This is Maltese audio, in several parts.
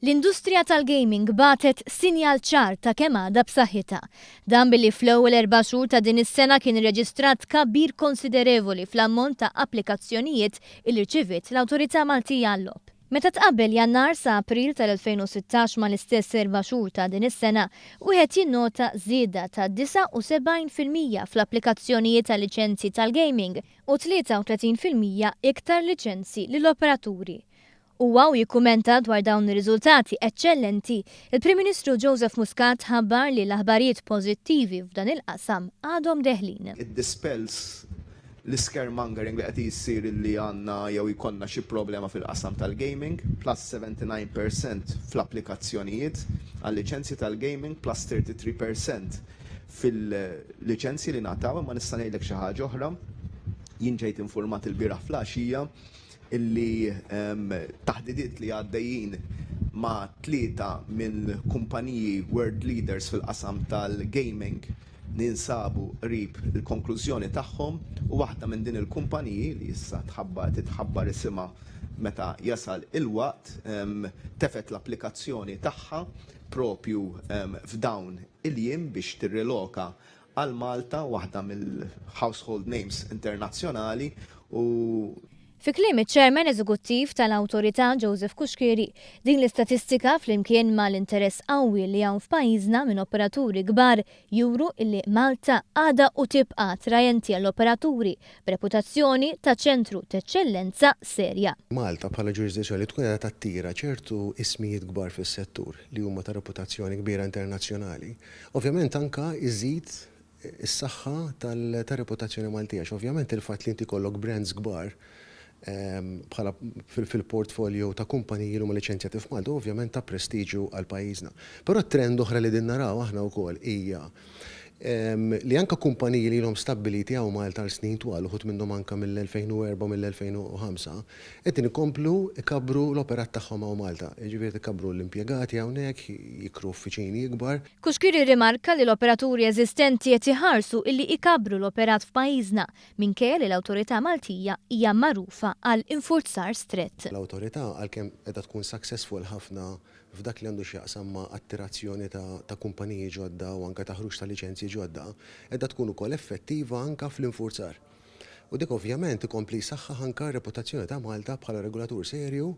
L-industrija tal-gaming bagħtet sinjal ċar ta' kemm għadha b'saħħitha. Dan billi fl-ewwel erba' xhur ta' din is-sena kien irreġistrat tkabbir konsiderevoli fl-ammont ta' applikazzjonijiet illi rċiviet l-Awtorità Maltija għal-Logħob. Meta tqabbel Jannar sa April tal-2016 mal-istess erba' xhur ta' din is-sena, wieħed jinnota żieda ta' 79% fl-applikazzjonijiet għal liċenzji tal-gaming u 33% iktar liċenzji lill-operaturi. Huwa u jikkumenta dwar dawn ir-riżultati eċċellenti, il-Prim Ministru Joseph Muscat ħabbar li l-aħbarijiet pożittivi f'dan il-qasam għadhom deħlin. It dispels l-scaremongering li qed jsir li għandna jew jkollna xi problema fil-qasam tal-gaming, plus 79% fl-applikazzjonijiet għal-liċenzji tal-gaming, plus 33% fil-liċenzji li ngħataw, imma nista' ngħidlek xi ħaġa oħra. Jien ġejt infurmat ilbieraħ fl-għaxija illi taħdidiet li għaddejjin ma' tlieta minn kumpaniji world leaders fil-qasam tal-gaming ninsabu qrib il-konklużjoni tagħhom u waħda minn din il-kumpaniji li issa tħabbar titħabbar isimha meta jasal il-waqt tefgħet l-applikazzjoni tagħha propju f'dawn il-jiem biex tirriloka għal Malta, waħda mill-household names internazzjonali u Fi kliem iċ-Chairman Eżekuttiv tal-Awtorità Joseph Cuschieri, din l-istatistika flimkien mal-interess qawwi li hawn f'pajjiżna minn operaturi kbar juru illi Malta għadha u tibqa' attrajenti għall-operaturi b'reputazzjoni ta' ċentru t'eċċellenza serja. Malta bħala ġurisdizzjoni li tkun qiegħda tattira ċertu ismijiet kbar fis-settur li huma ta' reputazzjoni kbira internazzjonali, Ovvjament anke jżid is-saħħa tar-reputazzjoni Maltija għax ovvjament il-fatt li inti jkollok brands kbar bħala fil-portfolio ta' kumpaniji li huma liċenzjati f'Malta hu ovvjament ta' prestiġju għal pajjiżna. Però trend oħra li qegħdin naraw aħna wkoll hija li anke kumpaniji li ilhom stabbiliti hawn Malta għal snin twal, uħud minnhom anke mill-2004 u mill-2005, Qegħdin ikomplu jkabbru l-operat tagħhom hawn Malta, jiġifieri qed ikabbru l-impjegati hawnhekk, jikru uffiċini ikbar. Cuschieri rrimarka li l-operaturi eżistenti qed iħarsu illi ikabbru l-operat f'pajjiżna minkejja li l-Awtorità Maltija hija magħrufa għal infurzar strett. L-Awtorità għalkemm qiegħda tkun successful ħafna f'dak li għandu x'jaqsam ma' attirazzjoni ta' kumpaniji ġodda u anke ta' ħruġ ta' liċenzji ġodda, qiegħda tkun ukoll effettiva anke fl-infurzar. U dik ovvjament ikompli jsaħħaħ anke r-reputazzjoni ta' Malta bħala regolatur serju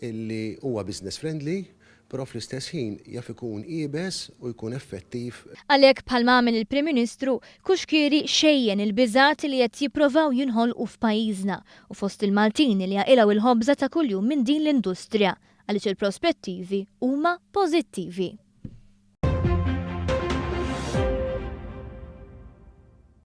illi huwa business friendly, però fl-istess ħin jaf ikun iebes u jkun effettiv. Għalhekk bħalma għamel il-Prim Ministru, Cuschieri xejjen il-biżgħat li qed jipprovaw jinħolqu f'pajjiżna u fost il-Maltin li jaqilgħu l-ħobża ta' kuljum minn din l-industrija għaliex il-prospettivi huma pożittivi.